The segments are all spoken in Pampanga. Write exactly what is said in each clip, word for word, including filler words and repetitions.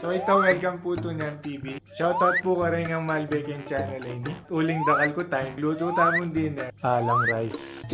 So ita, welcome pu to Nyam TV. Shoutout pu karing malbe keng channel a ini. Uling dakal ku time, lutu tamung dinner. Alang rice.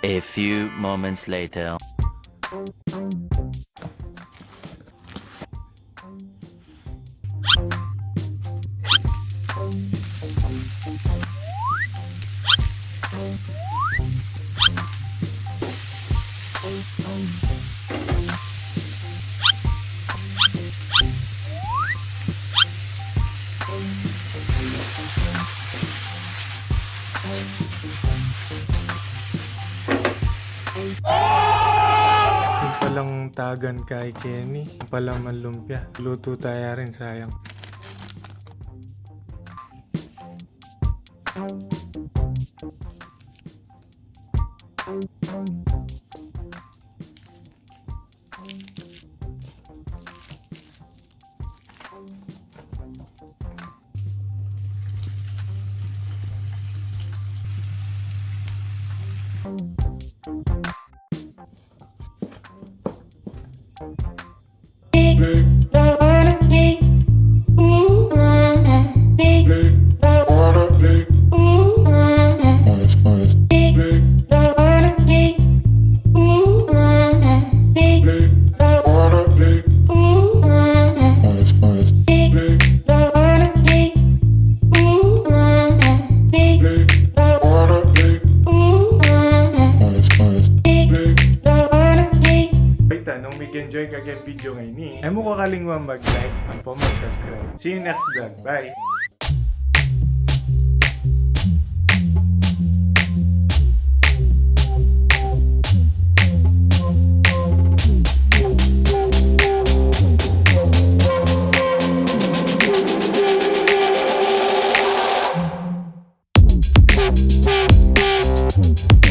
A few moments later. Yung palang tagan kay Kenny, yung palang manlumpia. Lutu taya rin, sayang. Ita, nung mig-enjoy ka keng video ngeni, e mu kakalingwan mag-like ampo mag-subscribe. See you next vlog. Bye!